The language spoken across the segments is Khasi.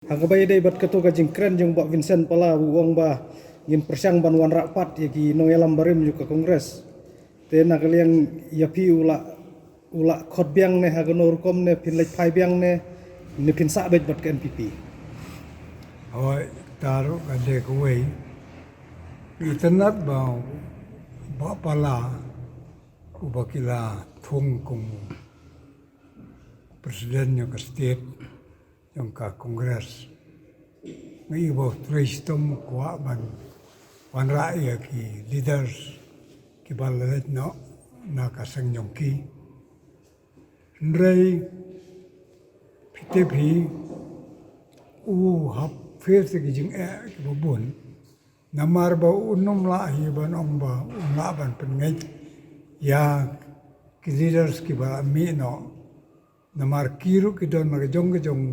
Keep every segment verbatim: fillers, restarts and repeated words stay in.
Ha kaba ïadei bad kato ka jingkren jong Bah Vincent Pala, u ong ba ngin pyrshang ban wanrah pat ïa ki nongïalam barim jong ka Congress. Te na ka liang ïa phi, u la u la khot biang ne ha kano rukom ne phin leit phai biang ne, ne phin sah beit bad ka N P P? Hooid, tang ka dei kawei. Itynnad ba, Bah Pala, uba ki la thung kum president jong ka state, jong ka Congress. Nga ïohi ba u trei shitom u kwah ban wanrah ïa ki leaders kiba la leit noh na ka seng jong ki. Hynrei phi tip hi, u hap face ïa ki jingeh kiba bun. Namar ba un ym lah hi ban ong ba un lah ban pynngeit ïa ki leaders kiba la mih noh. Namar ki ruh ki don la ka jong ka jong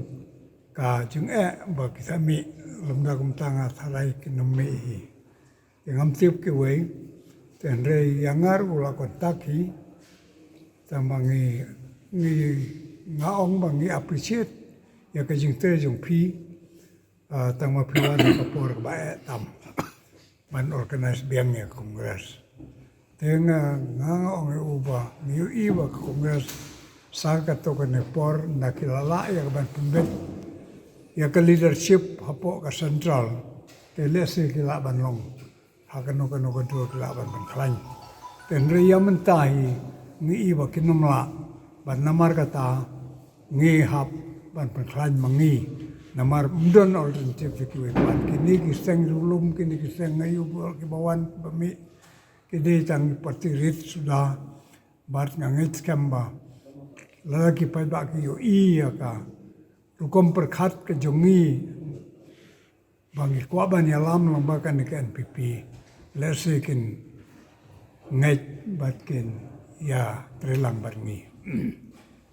ka jingeh ba ki sa mih, lymda kumta nga tharai kin ym mih hi. Te ngam tip kiwei, te hynrei ïa nga ruh u la contact hi. Tang ba ngi, ngi, nga ong ba ngi appreciate ïa ka jingtrei jong phi. Ah, tang ma phi wan ha ka por kaba eh tam ban organize biang ïa ka Congress. Te nga, nga, nga ong ïa u ba ngi ïohi ba ka Congress sa kato kane por, ynda ki la lah ïa ka ban pynbeit ïa ka leadership hapoh ka central, te lehse ki lah ban long ha kano kano ka dur ki lah ban pynkhlaiñ. Te hynrei ïa mynta hi ngi i ba kin ym lah, bad namar kata ngi hap ban pynkhlaiñ ma ngi. Namar ym don alternative ïa kiwei pat. Kine ki seng riewlum, kine ki seng aïu kiba wan ba mih, ki dei tang ki party rit suda. Bad nga ngeit skhem ba lada ki paidbah ki ïohi ïa ka rukom pyrkhat ka jong ngi, ba ngi kwah ban ïalam lang bad kane ka N P P, lehse kin ngeit bad kin ïatreilang bad ngi.